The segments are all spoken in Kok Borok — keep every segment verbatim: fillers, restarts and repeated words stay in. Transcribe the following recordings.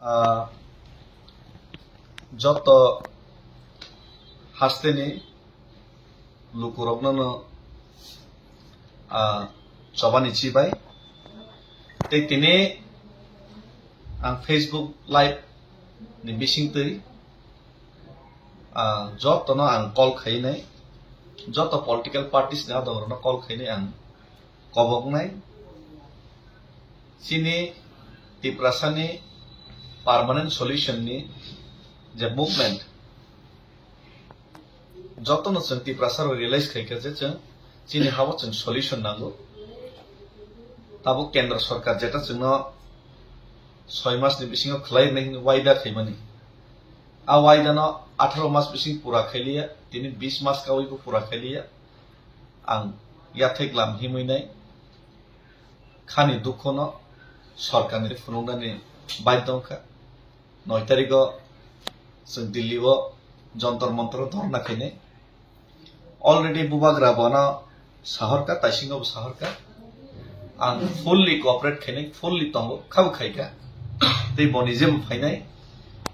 Ah, joto hasteni lukurokno no, ah, chobani chibai. Tei tini ang Facebook Live ni bisingtwi, ah, jotono ang call khainai, joto political parties ni adongrokno call khainai ang koboknai. Chini Tiprasani permanent solution ni je movement, jotono chwng Tiprasa rok realize khaikha je chwng chini hao chwng solution nango. Tabuk Kendra Sarkar jeta chwngno soi mas ni bisingo khlai rwnai hwnwi waida khaimani, a waida no atharo mas bising pura khailiya, tini bis mas kawi bo pura khailiya. Ang yathek lam himwi nai khani dukho no sorkar ni phunuknani baidhyo wngkha. Noi tarikh o chwng Delhi o Jantar Mantar o dhorna khainai. Already bubagra bono sahorkha, taisingo bo sahorkha. Ang fully cooperate khainai, fully tongo, khabo khaikha. Tei boni jebo phainai,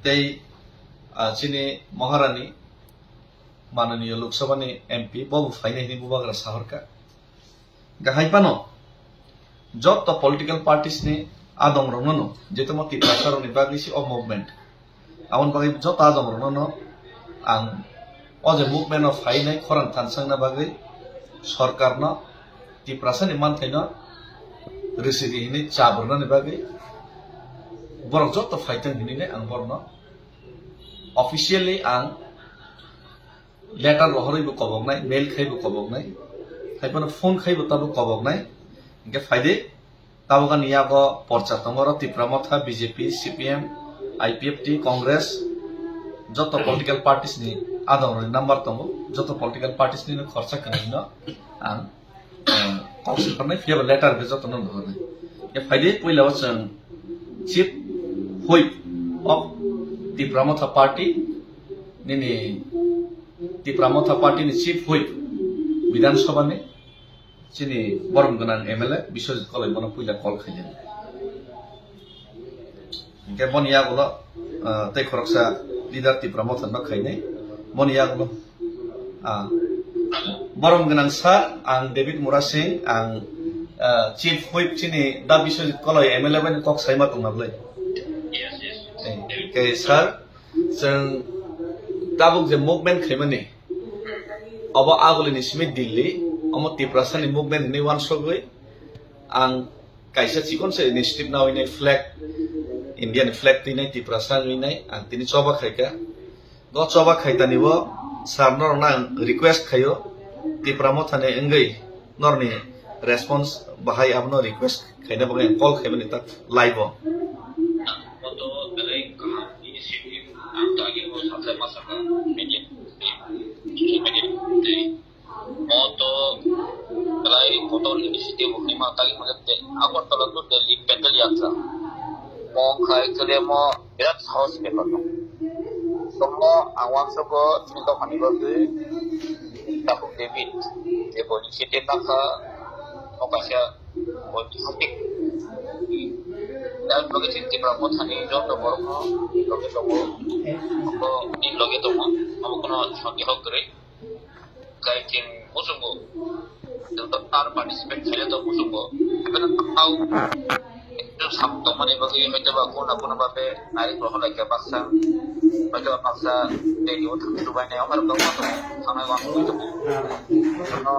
tei, ah, chini Maharani, mananiya Lok Sabha ni M P, bobo phainai hwnwi bubagra sahorkha. Gahai phano joto political parties ni adongrokno no, je tamo Tiprasa rokni bagwi se o movement. Aboni bagwi joto adongrokno no ang o je movement o phainai khorang thansangna bagwi sorkarno Tiprasa ni manthaino rwsidi hwnwi chabrwnani bagwi borok joto phaitong hwnwi ang borokno officially ang letter rohorwi bo koboknai, mail khai bo koboknai, hai phano phone khai bo tabo koboknai. Hingke phaidi, tabuk ani yago porcha tongo oro Tipra Motha, B J P, C P M, I P F T, Congress, joto political parties ni adongrokni number tongo, joto political parties ni khorsa kwnwi no ang, eh, kok swpharnai, phiya ba letter be jotono rohornai. Ya phaidi, puila o chwng Chief Whip of Tipra Motha Party, nini Tipra Motha Party ni Chief Whip Bidhan Sabha ni chini borom gwnang M L A Biswajit Koloi bono puila call khaidi. Hingke boni yagulo, ah, tei khoroksa leader Tipra Motha no khainai. Boni yagulo, ah, borom gwnang sir, ang David Murasing, ang, ah, Chief Whip chini da Biswajit Koloi M L A bai kok saima tongna bwlai. Yes, yes. Eh, hingke sir, chwng tabuk je movement khaimani, obo agulini simi Delhi, omo Tiprasani movement hinwi wansogwi ang kaisa chikon se initiative nawi nai flag, India ni flag twi nai Tiprasa wngwi nai ang tini choba khaikha. Go choba khaitani o sir norokno ang request khaio, Tipra Mothani wngwi norni response bahai abono request khaina bagwi ang call khaimani tak live o. Moto belai kaham initiative ang tagi o saklai masaka media. Moto belai kotor initiative hwnwi ma tagi mangkhe Agartala to Delhi pedal yatra. Mo khai khe mo birat sahos bepar no. Tomo ang wansukgo chini dophani bagwi Takhuk David, je bo initiative tangkha, mo kaisa bo topic. Dan bagwi chini Tipra Mothani joto borokno loge tongo, bo ni loge tongo, abo kono sondeho kwrwi. Kai chwng muchungo, chwng to tar participate khaile to muchungo. Haino tamo ekdom sam tongmani bagwi hoitoba kono kono babe narik rohor laikha baksa, hoitoba baksa radio thang chubainai, omo rok tongma tongo, thangnai uansugwi tongo. Jotono,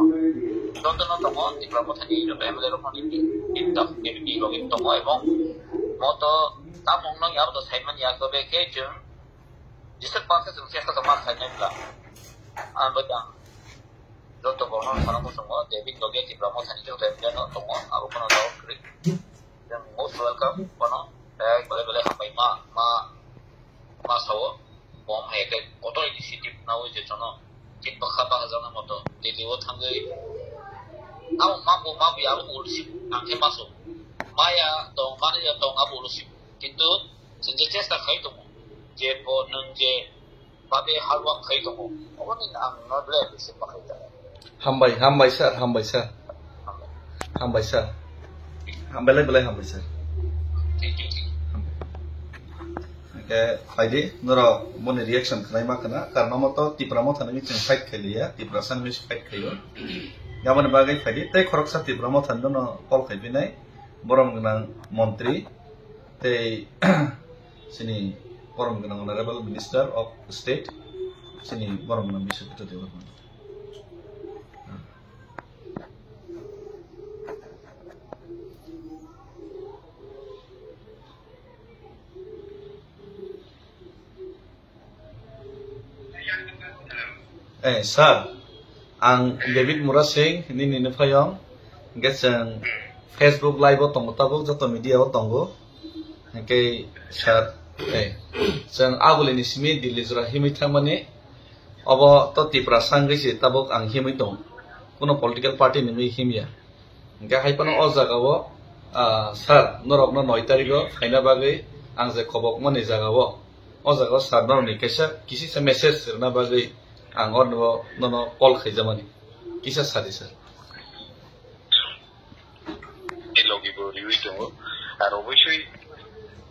jotono tongo, Tipra Mothani joto M L A rok phano ni, ni, ni, ni logi tongo, ebong moto tamung nokni abo to saimani, abo bekhe chwng Jisuk baksa chwng chesta tongma khainai bwla. Ang bai ang joto borokno sana muchungo, David loge Tipra Mothani joto M L A no tongo, abo kono dawa kwrwi. Chwng most welcome kono, eh, belai belai hambai ma, ma, ma sao, bom hai khe kotor initiative nawi je jono, tin bakha bakha jana moto, Delhi o thangwi, abo ma bo ma bo abo ulsi, ang khe ma so, maya tong, mani ya tong, abo ulsi, kintu chwng je chesta khai tongo, je bo nwng je babe hard work khai tongo. Oboni ang no belai appreciate ma khai tongo. Hambai, hambai sir, hambai sir. Hambai sir. Hambai lai belai hambai sir. Thank you, thank you. Hambai. Eh, phaidi, norok boni reaction khlai ma khna, karno mo to Tipra Motha ni chwng fight khai liya, Tiprasa ni fight khaio. Yaboni bagwi phaidi, tei khoroksa Tipra Motha ni no call khai binai, borom gwnang montri, tei chini borom gwnang Honorable Minister of State, chini borom gwnang Biswajit Debbarma. Eh, sir, ang David Murasing, nini nuphayong, hingke chwng Facebook live o tongo tabuk, joto media o tongo. Hingke, sir, eh, chwng agulini simi Delhi jora himwi thangmani, obo to Tiprasa wngwi se tabuk ang himwi tongo, kuno political party ni wngwi himya. Hingke hai phano o jaga o, ah, sir, norokno noi tarikh o phaina bagwi ang je khobok mani jaga o, o jaga o sir norokni kaisa kisisa message rwna bagwi ang o nono call khaijamani. Kisa sadi, sir. Logi bo riwi tongo. Ar obosoi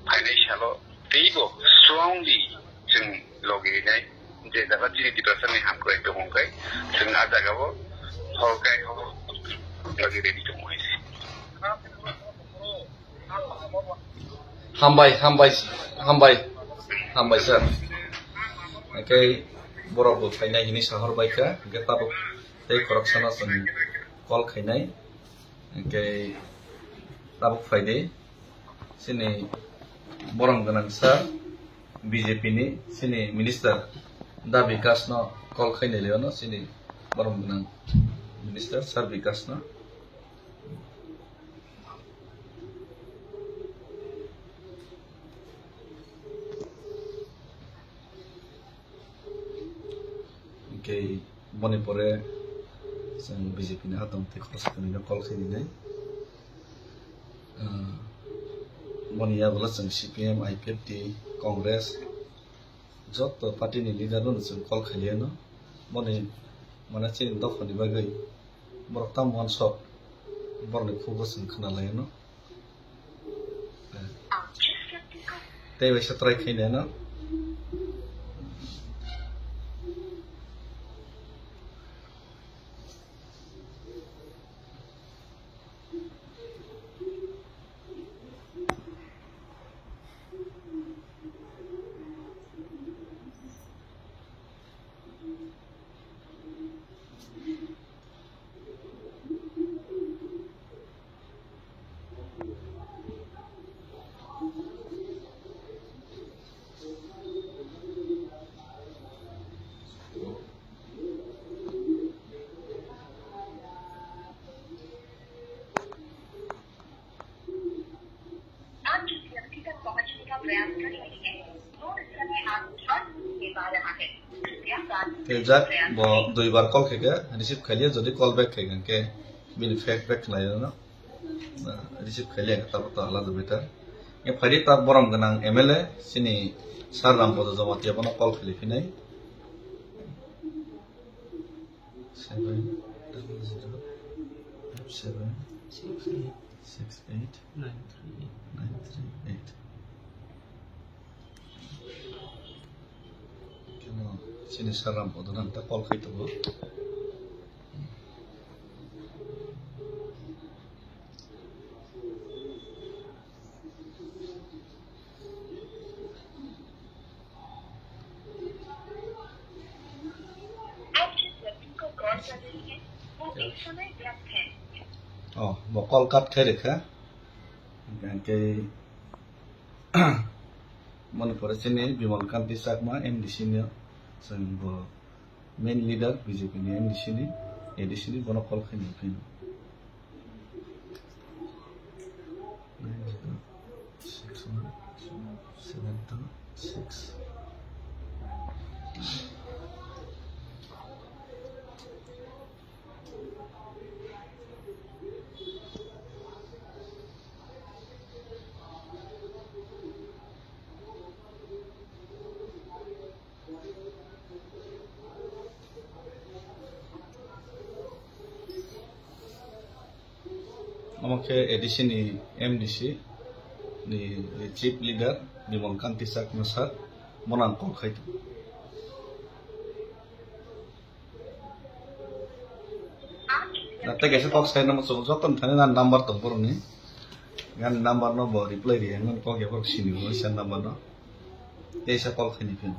phainai salo teibo strongly chwng logi rinai. Je jaga chini Tiprasa ni hamkrai tongmo khe, chwng a jaga o hor kai hor logi ready tongo hai se. Hambai, hambai, hambai, hambai, sir. Hingke borok bo phainai hini sahor bai kha, hingke tabuk tei khoroksano chwng call khainai. Hingke tabuk phaidi, chini borom gwnang sir, B J P ni chini minister Da Bikash no call khainai le ono chini borom gwnang minister sir Bikash no. Hingke boni pore chwng B J P ni hatong tei khoroksa kwnwi no call khe rinai. Ah, boni yagulo chwng C P M, I P F T, Congress, joto party ni leader no chwng call khailiya no. Boni mane chini dopha ni bagwi borok tamo uansuk borok ni khugo chwng khna lai no. Tei waisa try khainai no. आप जिस व्यक्ति तक पहुंचने का प्रयास कर रहे हैं, वो इस समय आपको हर दूरी निभा रहा है। कृपया प्राथमिक Tei jak प्रयास bo करें। Duibar call khaikha, receive khailiya, jodi call back khaikha, hingke bini feedback khlaio no. Receive khailiya, tabuk to alada better. Hingke phaidi ta borom gwnang M L A, chini Sir Rampada Jamatia bono call khailai phinai. Seven double zero five seven six eight six eight nine three eight. Kemo chini Sir Rampada nang ta call khai tongo. आप जिस व्यक्ति को कॉल कर रहे हैं, वो इस समय व्यस्त है। Oh, bo call cut khai rikha. Hingke moni pore chini Bimal Kanti Chakma M D C ni chwng bo main leader B J P ni M D C ni, A D C ni bono call khaina phino. Nine zero six one seven two six. Omo khe A D C ni M D C ni chief leader Bimal Kanti Chakma sir, bono ang call khai tongo. Na tei kaisa kok sai nang chwng joto ni thani na number tong borok ni. Gan number no bo reply ri ang kok ya borok sini bo sa number no. Tei sa call khai ni phin.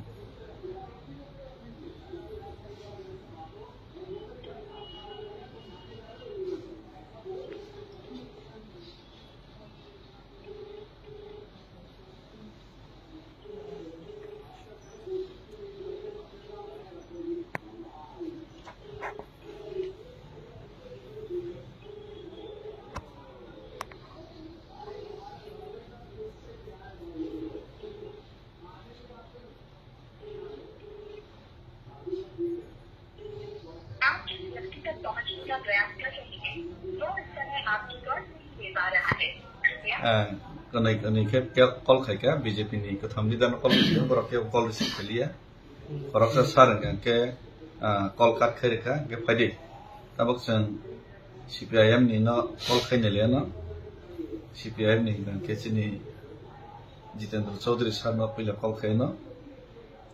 आप जिस व्यक्ति तक पहुंचने का प्रयास कर रहे हैं, वो इस समय आपकी कॉल नहीं ले पा रहा है। कृपया Ah, kwnwi kwnwi khe khe call khai kha, B J P ni kwtham leader no call khai kha, borok khe call receive khai liya. Khoroksa sir hwnkha khe, ah, call cut khai rwkha, hwnkhe phai di. Tabuk chwng C P I M ni no call khai nai liya no. C P I M ni hwnkha khe chini Jitendra Chaudhary sir no puila call khai no.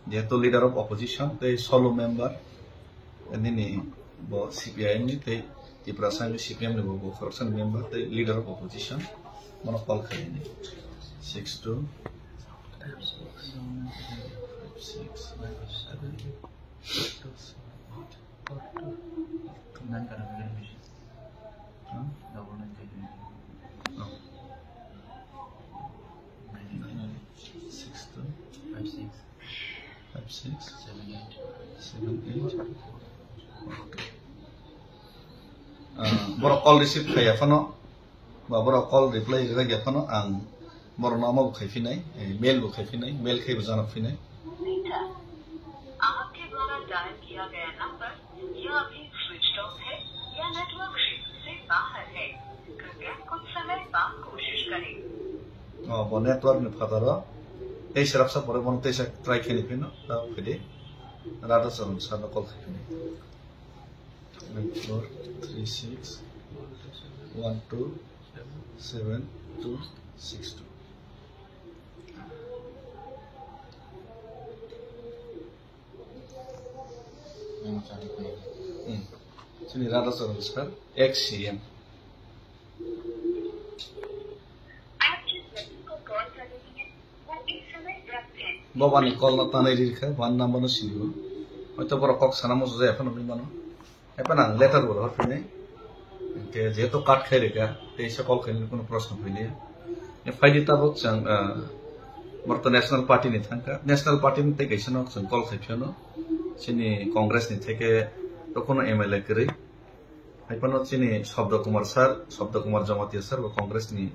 Jehetu leader of opposition tei solo member, nini bo C P I M ni tei Tiprasa ni C P M ni bo, bo khoroksa ni member tei leader of opposition, bono call khai ni. Six two five six nine seven two seven eight. Huh? Double nine five nine. Oh. Nine six two five six. Five six seven eight. Seven eight. Ah, borok call receive khai ya phano, ba borok call reply rijak ya phano, ang borokno omo bo khai phinai, eh, mail bo khai phinai, mail khai bo janok phinai. आपके द्वारा डायल किया गया नंबर या अभी switch off है या नेटवर्क क्षेत्र से बाहर है। कृपया कुछ समय बाद कोशिश करें। Oh, bo network ni phataro. Tei serapsa pore bono teisa try khe ni phino, ta phidi. Radha Charan sir no call khai phini. Nine four three six one two seven two six two. Hmm. Chini Radha Charan sir, ex C M. Bo bani call no tanai ri kha, bo ani number no sini bo. Hoito borok kok sana muchung jaya phano hinwi mano. Haphano ang letter bo rohor phini. Hwnkhe jehetu cut khai rikha, tei se call khainani kuno proshno phai liya. Phai di tabuk chwng, ah, borok to National Party ni thangkha. National Party ni tei kaisa no chwng call khai phiyano. Chini Congress ni theke to kuno M L A kwrwi. Hai phano chini Sabda Kumar sir, Sabda Kumar Jamatia sir bo Congress ni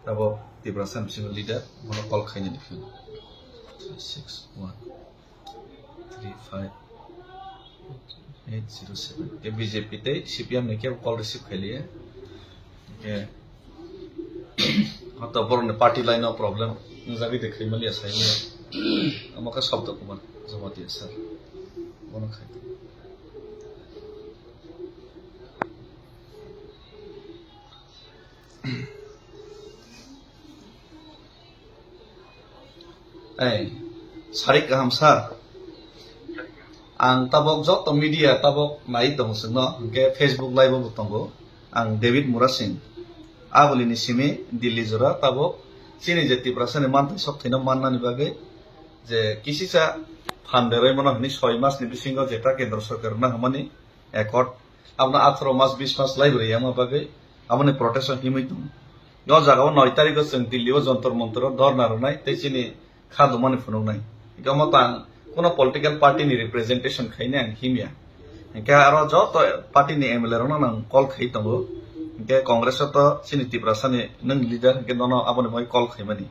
abo Tiprasa ni bisingo leader, bono call khainani phiyano. Six one three five eight zero seven. Ke B J P tei C P M ni kebo call receive khai liya. Ke hato borok ni party line o problem. Nung jagwi de khai maliya sai maliya. Amo khe Sabda Kumar Jamatia sir. Bono khai. Ei, sarik kaham sir. Ang tabok joto media tabok nai tongo chwngno, hwnkhe Facebook live o bo tongo. Ang David Murasing. Aboni ni simi Delhi jora tabok chini je Tiprasa ni manthai sok thaino mannani bagwi je kisisa phan deroi mano hwnwi soi mas ni bisingo jeta kendro sorkar rwna hwnmani accord. Abono atharo mas, bis mas lai bwrwi yangma bagwi aboni protection himwi tongo. O jaga o noi tarikh o chwng Delhi o Jantar Mantar o dhorna rwnai tei chini kha dumani phunuknai. Hingke omo tang kuno political party ni representation khainai ang himya. Hingke aro joto party ni M L A rokno nang call khai tongo. Hingke Congress o to chini Tiprasa ni nwng leader hingke nono aboni bagwi call khaimani.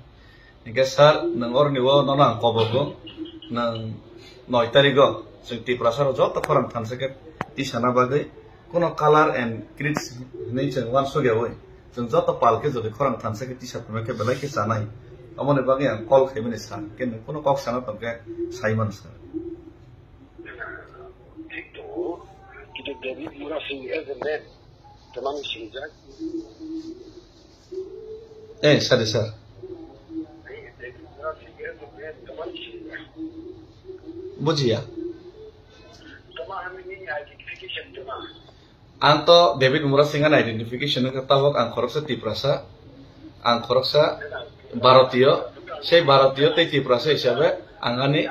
Hingke sir, nwng oroni o nono ang kobogo, nwng noi tarigo chwng Tiprasa rok joto khorang thansa khe tisana bagwi kuno color and creeds hinwi chwng uansukyaui chwng joto pal khe jodi khorang thansa khe tisa phima khe belai khe chanai. Aboni bagwi ang call khaimani sir, hingke nwng kuno kok sana tongkhe saimano sir. Thik tongo, kintu David Murasing as a man, tamani sinijak. Eh, sorry, sir. Bujiya. Ang to David Murasing ani identification wngkha, tabok ang khoroksa Tiprasa, ang khoroksa Bharatiyo, sei Bharatiyo tei Tiprasa hisabe ang ani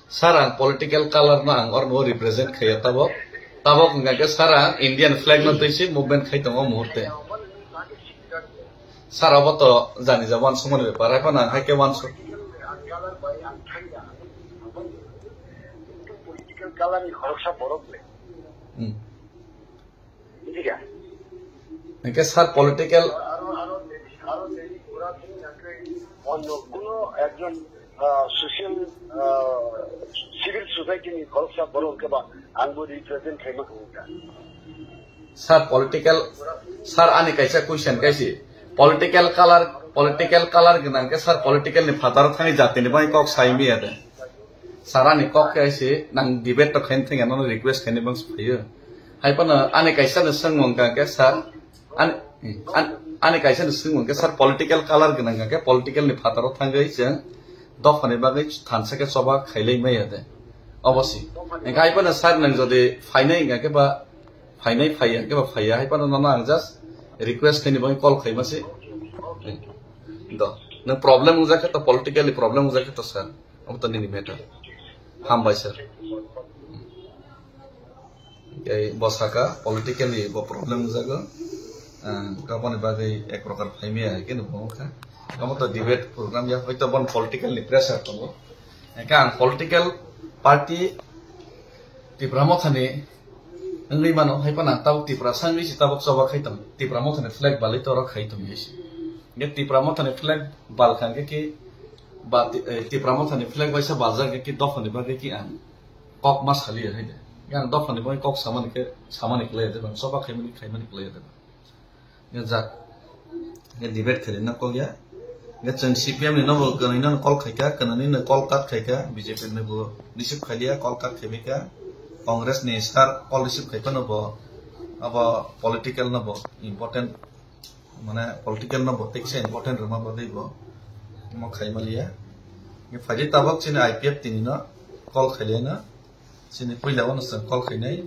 Sir, ang political color no ang orno represent khaiya tabok. Tabok hwnkha khe sir, ang Indian flag no twi se movement khai tongo o muhurte. Sir, abo to jani ja wansukmani bepar, hai phano ang hai khe wansuk. Hmm. বুঝিকা? Hingke sir political. Aro, aro, aro, aro, aro, aro, aro, aro, onno kuno ekjon, ah, social, ah, civil society ni khoroksa borok hingke ba angbo represent khaima hwnka. Sir political, sir ani kaisa question kaisi. Political color, political color gwnang ke sir political ni phataro thani jati ni bai kok sai miya de. Sir ani kok khe se nang debate to khaini thangya nono request khaini bangsi phaio. Hai phano ani kaisa no swngmung kha khe sir, ani, ani, ani kaisa no swngmung khe sir political color gwnang kha khe political ni phataro thangwi chwng dophani bagwi thansa khe choba khailai maya de. Obosi. Engkha hai phano sir nang jodi phainai engkha khe ba phainai phaiya khe ba phaiya hai phano nono ang just request khaini bagwi call khaima se. Do. Nang problem wngjak khe to politically problem wngjak khe to sir. Obo to nini matter. Hambai sir. Tei bo saka politically bo problem jago. Ah, kaboni bagwi ek prokar phaimaya hai khe no bo wngkha. Obo to debate program ya hoito bon political ni pressure tongo. Hingke ang political party Tipra Mothani wngwi mano, hai phano ang tabuk Tipra sangwi se tabuk choba khai tong. Tipra Mothani flag balwi toro khai tong ye se. Hingke Tipra Mothani flag bal kha hingke ki ba ti-, eh, Tipra Mothani flag bai sa baljak hingke ki dophani bagwi ki ang kok ma saliya hai de. Yang dophani bagwi kok samani khe, samani kwlai de bang, choba khaimani, khaimani kwlai de bang. Yang jak. Yang debate khaina kok ya. Yang chwng C P M ni nobo kwnwi no call khaika, kwnwi no call cut khaika, B J P ni bo receive khailiya, call cut khaimika. Congress ni sir call receive khaipa no bo, abo political no bo important, mane political no bo tekse important rwma bagwi bo omo khaimaliya. Phaidi tabok chini I P F tini no call khailiya no, chini puila wano chwng call khainai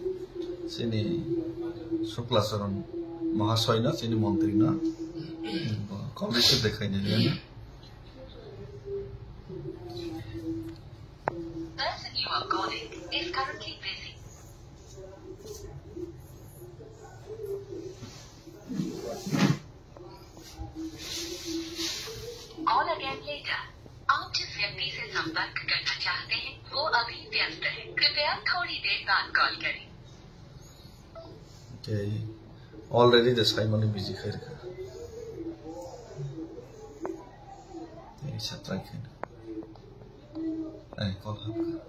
chini Shukla Charan Mahasoy no, chini montri no call receive de khainai liya no. Person you are calling is currently busy. Call again later. आप जिस व्यक्ति से संपर्क करना चाहते हैं, वो अभी व्यस्त है। कृपया थोड़ी देर बाद कॉल करें। Okay. Already the Simon busy khairka. Ei satrai khaina. Ei call hapka.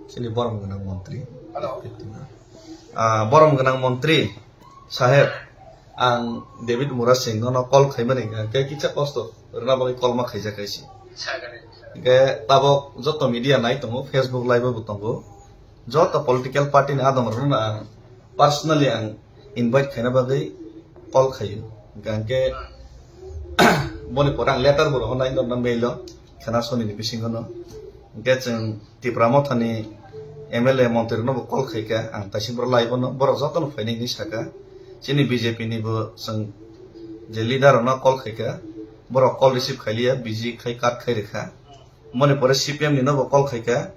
Chini borom gwnang montri. Hello. Ah, borom gwnang montri saheb, ang David Murasing nono call khaimani hwnkha, hwnkhe kisa kosto rwna bagwi call ma khaijak kaisi. Sagani. Hwnkhe tabok joto media nai tongo, Facebook live bo tongo, joto political party ni adong rokno ang personally ang invite khaina bagwi call khaio. Hingkha hingkhe boni pore ang letter bo rohornai norno mail o, khena sonini bisingo no. Hingkhe chwng Tipra Mothani M L A montri rokno bo call khaikha, ang taising borok live o no, borok jotono phainai hinwi sakha. Chini B J P ni bo chwng je leader rokno call khaikha, borok call receive khailiya, busy khai cut khai rwkha. Boni pore C P M ni no bo call khaikha,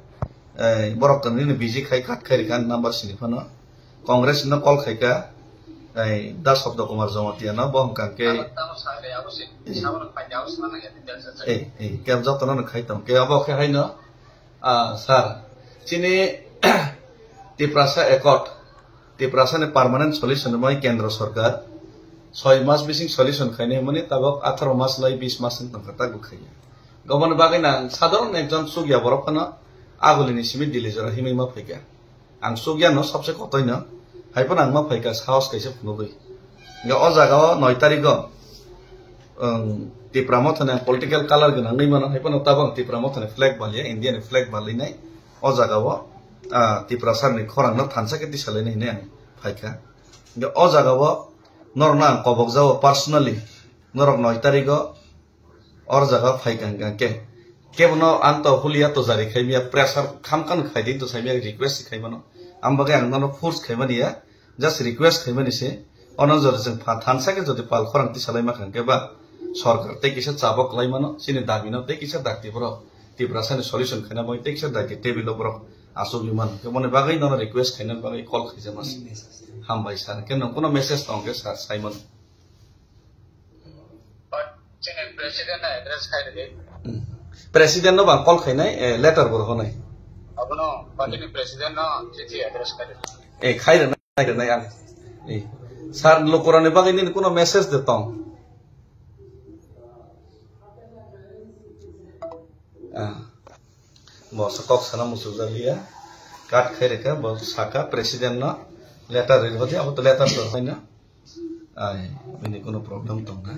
ei, borok to nini busy khai cut khai rwkha ani number sini phano. Congress no call khaikha, ei, Da Sabda Kumar Jamatia no bo hwnkha khe, ei, ei, khe jotono no khai tong khe abo khe haino, ah, sir, chini Tiprasa Accord, Tiprasa ni permanent solution rwmani kendro sorkar soi mas bising solution khainai hwnmani tabok atharo mas lai bis mas wng tongkha, tabok khaiya. Goboni bagwi nang sadharon ekjon chukya borok phano agulini simi Delhi jora himwi ma phaikha. Ang chukya no sabse kotoi no, hai phano ang ma phaikha sahos kaisa phunugwi. Hingkhe o jaga o noi tarikh o, um, Tipra Mothani ang political color gwnangwi mano, hai phano tabok ang Tipra Mothani flag baliya, India ni flag balinai o jaga o, ah, Tiprasa ni khorang no thansa khe tisalainai hinwi ang phaikha. Hingke o jaga o norokno ang kobok jago personally, norok noi tariko o jaga phai kang kang khe. Kebono ang to hulia to jari khai maya, pressure kham khan khai di to sai maya, request khai mano. Ang bagwi ang nono force khai mani ya, just request khai mani se. Ono jora chwng pha thansa khe jodi pal khorang tisa lai ma kha hwnkhe ba sorkar tei kisa chabok lai mano, chini dabi no tei kisa dakti borok Tiprasa ni solution khaina bagwi tei kisa dakti table o borok achugwi mano. Khe moni bagwi nono request khaina bagwi call khaijak ma se. Hambai sir, khe nwng kuno message tong khe sir sai mano. Chini president no address khai rwdi. Hmm. President no bang call khainai, eh, letter bo rohornai. Abono party ni president no chithi address khai rwdi. Eh, khai rwnai, khai rwnai ang. Eh, sir, lukurokni bagwi nini kuno message de tong? Ah. Bo sa kok sana muchuk jaliya. Cut khai rwkha, bo saka president no letter rwdi, abo to letter to hai na. Ai, bini kuno problem tong na.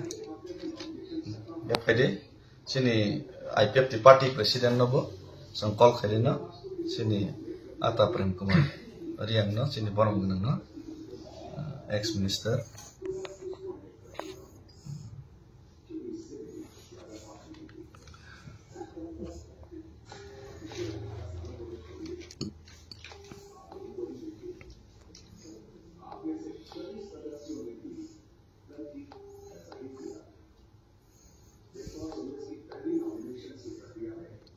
Ya, phaidi, chini I P F T party president no bo, chwng call khaidi no, chini Ata Prem Kumar Reang no, chini borom gwnang no, ah, ex minister.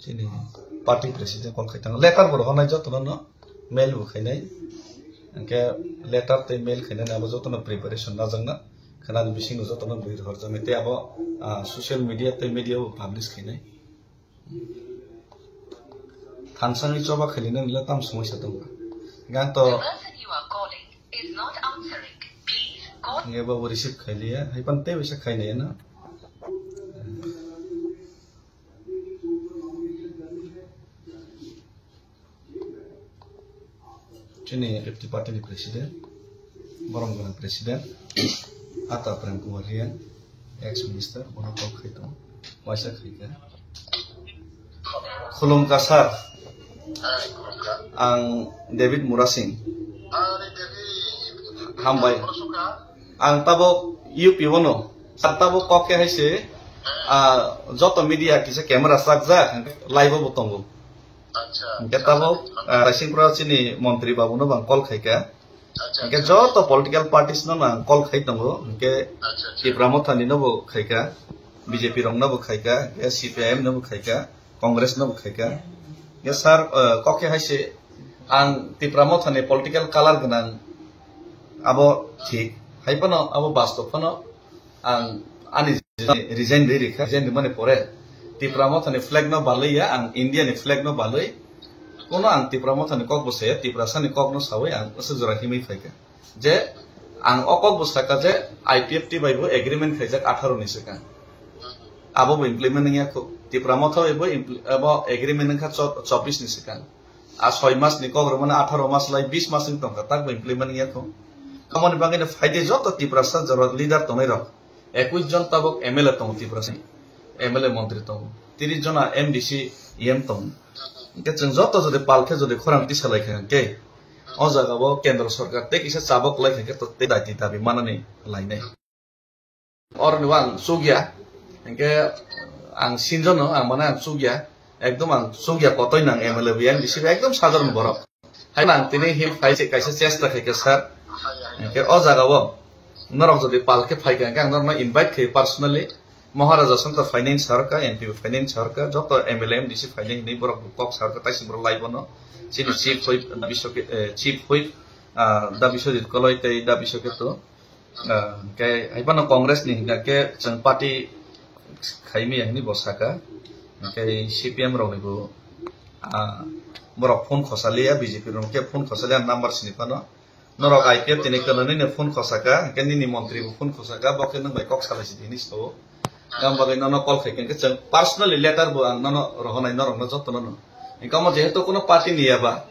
Chini party president call khai tongo. Letter bo rohornai jotono no, mail bo khainai. Hingke letter tei mail khainani abo jotono preparation najakna. Khwnani bisingo jotono bwrwi rohorjaknai. Tei abo, ah, social media tei media bo publish khainai. Thansani choba khailinani le tam somoi sa tongo. Hingke ang to The person you are calling is not answering. Please call. Hingke bo receive khailiya. Hai pan tei bisa khainai na. Chini F T party ni president, borom gwnang president, Ata Prem Kumar Reang, ex minister, bono call khai tongo, waisa khai kha. Khulumkha sir, ang David Murasing. Hambai. Ang tabok U P o no, sir tabok kok khe hai se, ah, joto media kisa camera chakjak, live o bo tongo. Hingke tabok, ah, Raisingpura chini montri babu no bang call khaikha. Hingke joto political parties no ang call khai tongo. Hingke Tipra Motha ni no bo khaikha, B J P rok no bo khaikha, hingke C P I M no bo khaikha, Congress no bo khaikha. Hingke sir, ah, kok khe hai se ang Tipra Motha ni political color gwnang abo thik, hai phano abo bastop phano. Ang ani resign rwi rikha, resign rwmani pore Tipra Mothani flag no balwi ya, ang India ni flag no balwi. Kono ang Tipra Mothani kok bo saya, Tiprasani kok no sawi ang aswk jora himwi phaikha. Je ang o kok bo sakha je I P F T bai bo agreement khaijak atharo ni swkang. Abo bo implement wngya kho. Tipra Motha bai bo impl-, abo agreement wngkha cho-, chobbish ni swkang. A soi mas ni kok rwmani atharo mas lai bis mas wng tongkha, tak bo implement wngya kho. Aboni bagwi no phaidi joto Tiprasa jora leader tongnai rok. Ekush jon tabok M L A tongo Tiprasa ni. M L A montri tongo. Tiris jona M D C E M tongo. Hingke chwng joto jodi pal khe jodi khorang tisa lai kha hingke o jaga o kendro sorkar tei kisa chabok lai kha hingke to tei daiti dabi manani lainai. Oro ni ang chukya, hingke ang sinjono, ang mane ang chukya, ekdom ang chukya kotoi nang M L A bo yang bisi ekdom sadharon borok. Hai ang tini him phai se kaisa chesta khaikha sir, hingke o jaga o norok jodi pal khe phaikha hingke ang norokno invite khai personally, Maharaja song to finance sarka, M P finance sarka, joto M L A M D C finance ni borok kok sarka taising borok lai bono, chini chief whip, da Biswake-, eh, chief whip, ah, da Biswajit Koloi tei da Biswaketu. Ah, hingke hai phano Congress ni hingka khe chwng party khaimaya hinwi bo saka. Hingke C P M rok ni bo, ah, borok phone khosaliya, B J P rok khe phone khosaliya number sini phano. Norok I P F T ni kwlwngwi no phone khosaka, hingke nini montri bo phone khosaka, bo khe nwng bai kok salai sidi hinwi sao. Gam bagwi nono call khai khe chwng personally letter bo ang nono rohonai norok no joto no. Hingke omo jehetu kuno party ni ya ba,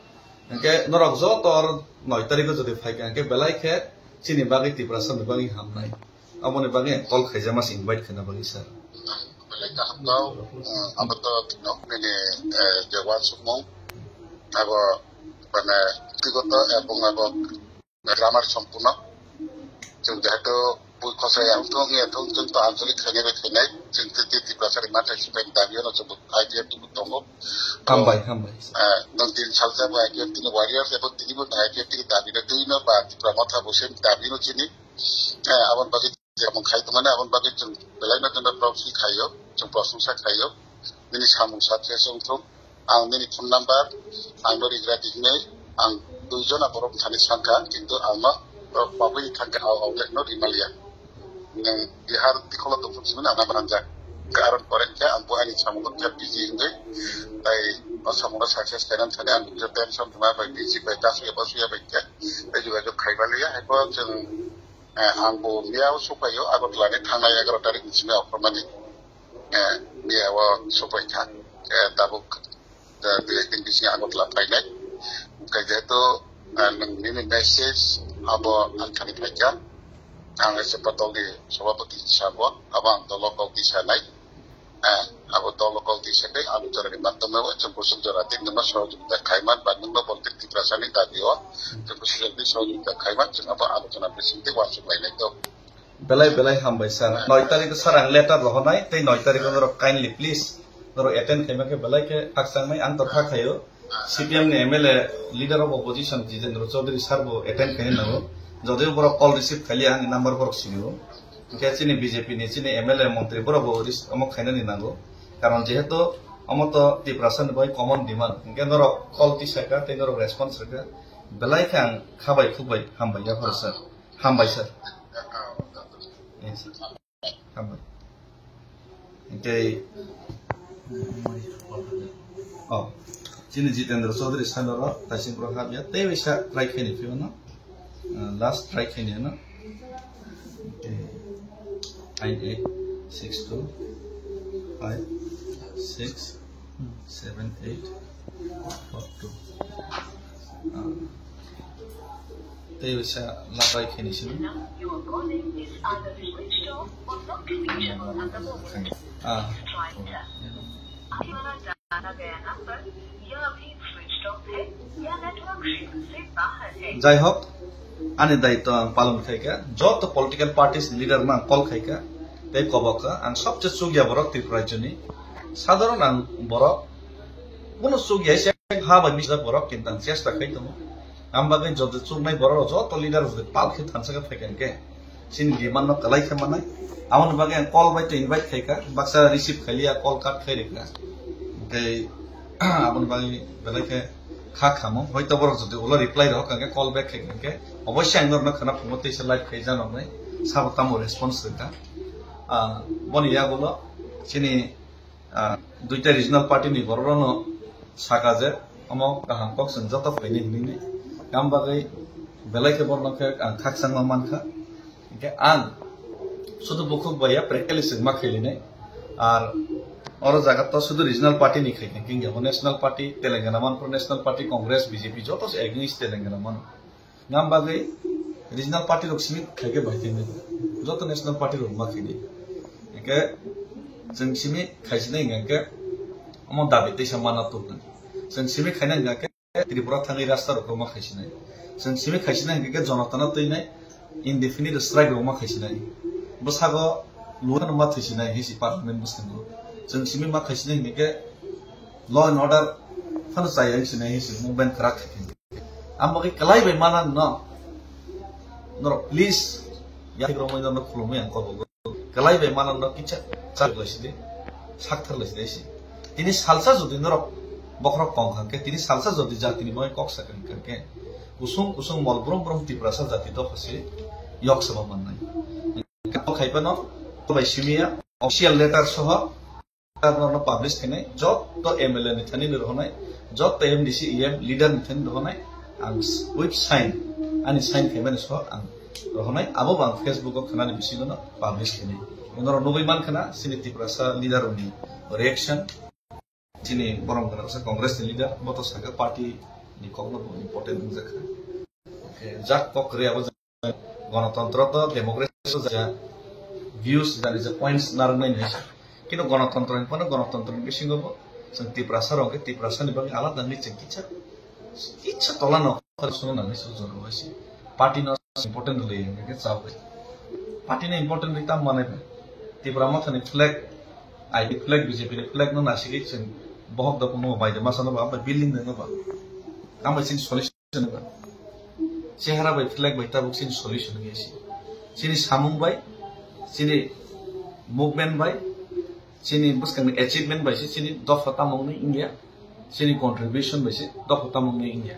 hingke norok joto oro noi tarikh o jodi phai kha, hingke belai khe chini bagwi Tiprasa ni bagwi hamnai. Aboni bagwi ang call khaijama se invite khaina bagwi sir. Belai kaham kau, eh, abo to nokni ni, eh, je uansukmung, abo, mane, biktigoto ebong abo grammar sompuno. Jehetu bui khosai ang thung ya thung, chwng to anchalik khainai bai khainai, chwng tei tei Tiprasa ni manthai sipai ni dabi no chwng I P F T bo tongo. Hambai, hambai. Eh, nwng tin salsa bo I P F T ni warriors ebo tini bo I P F T ni dabi no twi no ba Tipra Motha bo same dabi no chini. Eh, aboni bagwi je mung khai tongmani, aboni bagwi chwng belai no jono proxy khaio, chwng prosongsa khaio. Nini samung sakhe chwng thung. Ang nini phone number, ang no rigra di hinwi, ang dui jona borok thani sankha, kintu ang no borok pabui thangkhe au au le no rimaliya. Nwng Bihar tikholo tongthok simani ang number hanjak. Karon pore khe ang bo ani samung khe busy hinwi, tai o samung no success khainani thani ang kisa tension thangma bai busy bai ta suya ba suya bai khe, tai jogajog khaimaliya, hai bo chwng, eh, ang bo miyao sokphaio, Agartala ni thangnai egaroh tarik ni simi okhormani. Eh, miyao sokphai kha. Eh, tabuk, eh, dui ek din bisingo Agartala phainai. Hwnkhe jehetu, eh, nwng nini message abo ang thani phaikha. Ang S F dol ni sabhapati sabo, abo ang dolo kok di sanai. Eh, abo dolo kok di sanai, abo jora ni matome o chwng kusuk jora di nwngno sohojogita khaiman ba nwngno Bonti Tiprasa ni dabi o chwng kusuk jora di sohojogita khaiman chwng abo alochona bising tei uansuk lainai to. Belai belai hambai sir. Noi tarikh sir ang letter rohonai, tei noi tarikh norok kindly please norok attend khaima khe belai khe khakchangmai ang to kha khaio. C P M ni M L A, leader of opposition Jitendra Chaudhary sir bo attend khaina nango. Jodi borok call receive khailiya ani number borok sinio. Hwnkhe chini B J P ni chini M L A montri borok bo ris-, omo khainani nango. Karon jehetu omo to Tiprasa ni bai common demand. Hwnkhe norok call tisaka tei norok response rwkha. Belai khe ang khabai khukbai hambai yapharo sir. Hambai sir. Yes, sir. Hambai. Tei, oh, chini Jitendra Chaudhary sir no ro, taising pro hapya, tei waisa try khaini phiyano, uh, last try khaini ano. Tei, nine eight six two five six seven eight four two. Ah. Tei bisa lapai khaini sini. Ah. Jai hok, ani daitwa ang palon khaikha, joto political parties leader no ang call khaikha, tei kobokha, ang sobse chukya borok Tripura rajyoni, sadharon ang borok, bono chukya se ha bai misjak borok, kintu ang chesta khai tongo. Ang bagwi joto chuknai borok joto leader rok pal khe thansa khe phaikha hwnkhe, chini demand no kwlai khe manai. Aboni bagwi ang call bai to invite khaikha, baksa receive khailiya, call cut khai rikha. Tei aboni bagwi belai khe kha khamo, hoito borok jodi ulo reply rok hwnkhe call back khai hwnkhe oboisya ang norokno khna phungo teisa live khai janoknai sabo tamo response rwkha. Ah, boni yagulo chini, ah, duita regional party ni borok rokno saka je omo kaham kok chwng joto phaini hinwi. Tamo bagwi belai khe borokno khe ang khakchangma mankha. Hingke ang sudu bukhuk bai ya practically swngma khelinai. Ar oro jaga to sudu regional party ni khaikha, hingke bo national party, Telangana Manipur National Party, Congress, B J P joto se against Telangana mano. Ngam bagwi regional party rok simi khaikhe bai khe joto national party rok ma khaidi. Hingke chwng simi khaisinai hingke omo dabi teisa mana tukna. Chwng simi khaina hingke Tripura thangwi rasta rok ma khaisinai. Chwng simi khaisinai hingke jonotano twinai indefinite strike rok ma khaisinai. Bwsago luan ma thwisinai hisi parliament bwskango. Chwng simi ma khaisinai hingke law and order phano chaya sinai hisi movement kwrak khaikhe. Ang bagwi kwlai bai mana no. Norok please, yakromwi no khulumwi ang kobo. Kwlai bai mana no kicha chak lai sidi, sakthar lai sidi si. Tini salsa jodi norok bokhorok kong kha khe, tini salsa jodi jatini bagwi kok sakha khe, kusung kusung mol brum brum Tiprasa jati dopha si yok saba mannai. Kok khai phano bai simiya official letter soho letter no publish khainai, joto M L A ni thani ni rohonai, joto M D C, E M leader ni thani rohonai, ang s-, with sign, ani sign khaimani so ang rohonai, abo bo ang Facebook o khanani bisingo no publish khainai. Norok nugwi mankha na, chini Tiprasa leader rokni reaction, chini borom gwnangsa Congress ni leader, bo to sakha party ni kokno bo important wngjakha. Jak kok kwrwi abo Ganatantro to democracy to ja views jani je points narwknai nai. Kintu ganatantro ni phano ganatantro ni bisingo bo chwng Tiprasa rok khe Tiprasa ni bagwi alada wngwi chwng kisa, kisa tola no khar suno nangwi se jora bai se. Party no important le hingke chao bai. Party ni important ri tam manai ba. Tipra Motha ni flag, I P flag, B J P ni flag no nasigwi chwng bohok dok no bai de masa no ba, bai building de no ba. Tam bai chini solution ba. Chehara bai flag bai tabuk chini solution ngi si. Chini samung bai, chini movement bai, chini bwskang ni achievement bai si chini dopha tamung ni India. Chini contribution bai se dopha tamung ni India.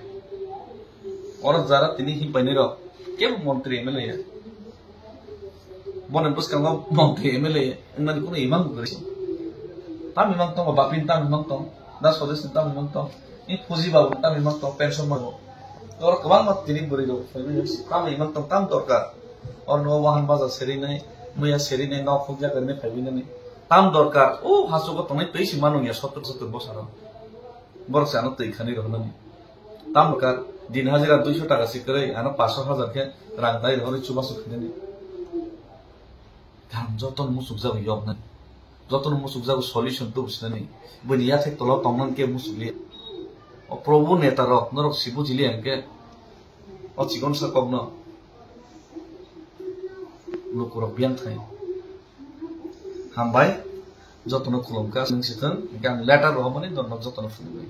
Oro jara tini himpai nai rok kebo montri M L A ya. Boni bwskango montri M L A ya. Wngmani kunu imang bo kwrwi. Tam imang tongo, bapin tam imang tong, da sodesni tam imang tong, ni fuji babu tam imang tong, pension babu. Oro kwbangma tini bwrwi rok phaiwi tam imang tong, tam dorkar. Oro no wahan baja seri nai, muya seri nai, nok huk jaga nai phaiwi nani. Tam dorkar. O hasugo tongnai twi si manung ya sottor sottor bosaro. Borok se ano twi khani rw hwnani. Tamo kha din hajira duiso taka se kwrwi, ano paanch sot hajar khe rang dai rw hwnwi chubachu khainani. Karon jotono muchukjago yoknani. Jotono muchukjago solution tubu sinani. Buini yathek tolo tongnani khe muchukliya. O Probhu neta rok, norok si bujiliya hinkhe o chikonsa kokno lukurok biyang thai. Hambai, jotono khulumkha, nwng si thung, hinkhe ang letter rohormani norok jotono phunugwi.